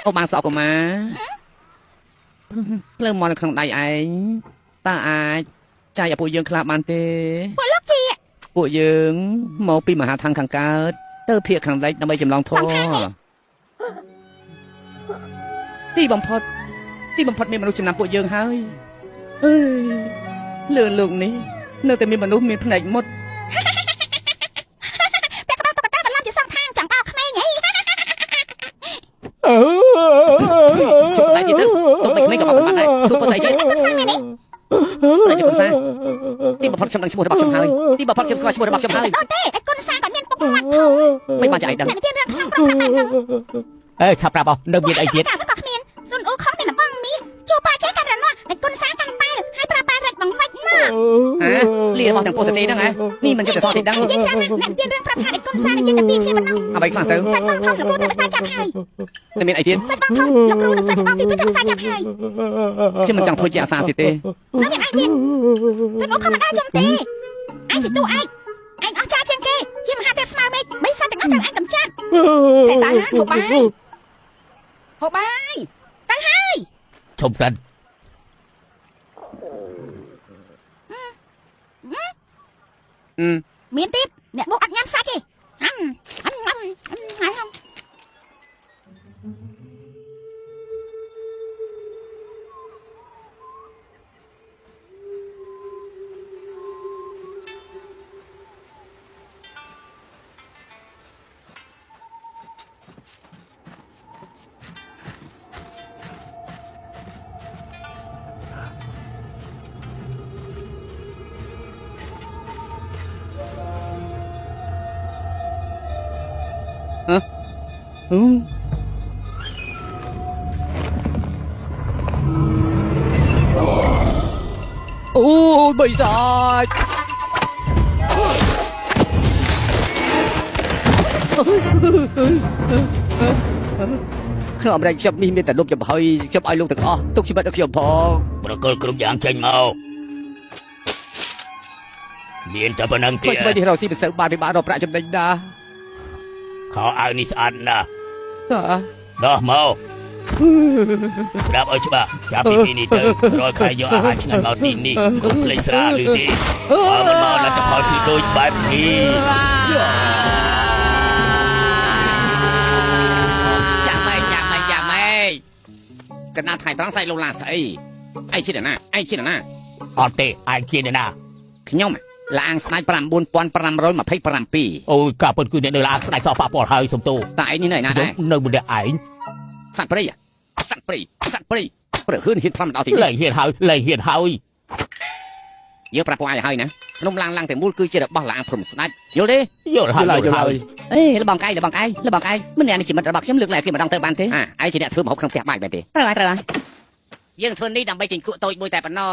អូបានសក់កុមារភ្លើងមកនៅក្នុងដៃឯងតើអាចចាយឲ្យពួកយើងខ្លះបានទេពួកលោកជាពួកយើងមកពីមហាឋានខាងកើតទៅភាគខាងលិចដើម្បីចម្លងធម៌ទីបំផុតមានមនុស្សចំណាំពួកយើងហើយអើយលើលោកនេះនៅតែមានមនុស្សមានភ្នែកមុតពាក់ក្បាលតុក្កតាបន្លំជាសងខាងចង់បោកក្មេងហីជុំស្ដាយទៀតទៅទុំមិនក្មេងក៏មកបានដែរធ្វើពុតស្អីទៀតគុណសាមែនទេតែជាគុណសាទីបំផុតខ្ញុំដឹងឈ្មោះរបស់ខ្ញុំហើយទីបំផុតខ្ញុំស្គាល់ឈ្មោះរបស់ខ្ញុំហើយដល់ទេឯគុណសាគាត់មានពុកមាត់ធំមិនបានចៃដឹងអ្នកនិទានរឿងក្នុងក្រុមប្រាប់បែបហ្នឹងអេឆាប់ប្រាប់អស់នៅមានអីទៀតក៏គ្មានសុនអ៊ូខំមានលបងមាសជួប៉ាចេះកាន់រនាស់ឯគុណសាកាន់ប៉ែលហើយប្រើប៉ែលរិចបង្វិចណាហ៎លីរបស់ទាំងពុទ្ធទេហ្នឹងហ៎នេះមិនយុត្តិធម៌ទេដឹងនិយាយច្រើនណាស់អ្នកនិទានរឿងប្រាប់ថាឯគុណសានិយាយតែពីគ្នាប៉ុណ្ណោះអ្វីខ្លះទៅសាច់បងធំលោកគ្រូតែផ្សាយចាប់ហើយតែមានអីទៀតសាច់បងធំលោកគ្រូនឹងសាច់បងទី2តែផ្សាយចាប់ហើយខ្ញុំមិនចង់ធ្វើជាអាសាទៀតទេនៅមានអីទៀតសុនអ៊ូខំមិនដែរជុំទេឯងជាតួឯងឯងអស់ចាជាងគេជាមហាទេពស្មើមេឃបីសត្វទាំងអស់ត្រូវឯងកំចាត់តែតាហានហូបបាយហូបបាយទៅហើយឈប់សិនមានទៀតអ្នកបុកអត់ញ៉ាំសាច់ទេអំអំអំអំអូបិសាចខ្ញុំអមរែកខ្ញុំនេះមានតែលុបចំហុយខ្ញុំឲ្យលោកទាំងអស់ទុកជីវិតឲ្យខ្ញុំផងប្រកល់គ្រប់យ៉ាងចេញមកមានតែប៉ុណ្្នឹងទេថ្មីនេះរកស៊ីមិនសូវបានពិបាករកប្រាក់ចំណេញណាស់ខោអាវនេះស្អាតណាស់ដោះមកស្ដាប់ឲ្យច្បាស់ចាប់ពីនេះទៅរាល់ខែយកអាហារឆ្ងាញ់មកទីនេះកុំភ្លេចស្រាឬទេបើមិនមកលទ្ធផលគឺដូចបែបនេះយ៉ាម៉េចយ៉ាម៉េចយ៉ាម៉េចកណ្ដាលថ្ងៃត្រង់ស្អែកលោឡាស្អីឯងជាណាឯងជាណាអត់ទេឯងជាណាខ្ញុំលាងស្ដាច់9527អូយការពិតគឺអ្នកនៅលាងស្ដាច់សោះប៉ះពាល់ហើយសុំទោតែឯងនេះនៅណាដែរនៅម្នាក់ឯងសត្វព្រៃសត្វព្រៃសត្វព្រៃព្រឹហឿនហ៊ានផ្លំដល់ទីនេះលែងហ៊ានហើយលែងហ៊ានហើយយើងប្រាប់ពួកឯងហើយណាភ្នំឡាងឡាងតែមូលគឺជារបស់លាងព្រំស្ដាច់យល់ទេយល់ហើយយល់ហើយអេលបងកៃលបងកៃលបងកៃម្នាក់នេះជាមិត្តរបស់ខ្ញុំលើកឡើងគេម្ដងទៅបានទេអាឯងជាអ្នកធ្វើម្ហូបក្នុងផ្ទះបាយមែនទេត្រូវហើយត្រូវហើយយើងធ្វើនេះដើម្បីទិញគក់តូចមួយតែប៉ុណ្ណោះ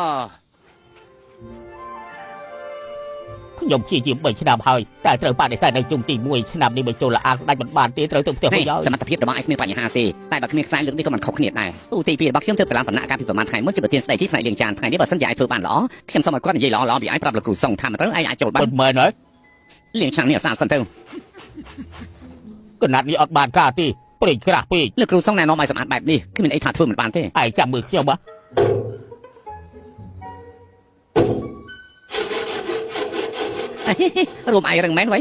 ខ្ញុំជាជា3ឆ្នាំហើយតែត្រូវបដិសេធនៅជុំទី1ឆ្នាំនេះបើចូលលាងស្ដាច់មិនបានទេត្រូវទៅផ្ទះវិញហើយសមត្ថភាពរបស់ឯងគ្មានបញ្ហាទេតែបើគ្មានខ្សែលើកនេះក៏មិនខុសគ្នាដែរឧទី2របស់ខ្ញុំទើបឡើងតំណាក់កាលពីប្រហែលថ្ងៃមុនជាប្រធានស្ដីទីផ្នែកលាងចានថ្ងៃនេះបើសិនជាឯងធ្វើបានល្អខ្ញុំសូមឲ្យគាត់និយាយល្អៗពីឯងប្រាប់លោកគ្រូសុងថាមិនត្រូវឯងអាចចូលបានពិតមែនហើយលាងឆ្នាំនេះអសាសិនទៅកណាត់នេះអត់បានការទេព្រេងក្រាស់ពេកលោកគ្រូសុងណែនាំឲ្យសម្អាតបែបនេះគ្មានអីថាធ្វើមិនបានទេឯងចាំមើលខ្ញុំហ៎រួមឯងរឹងមែនវ៉ៃ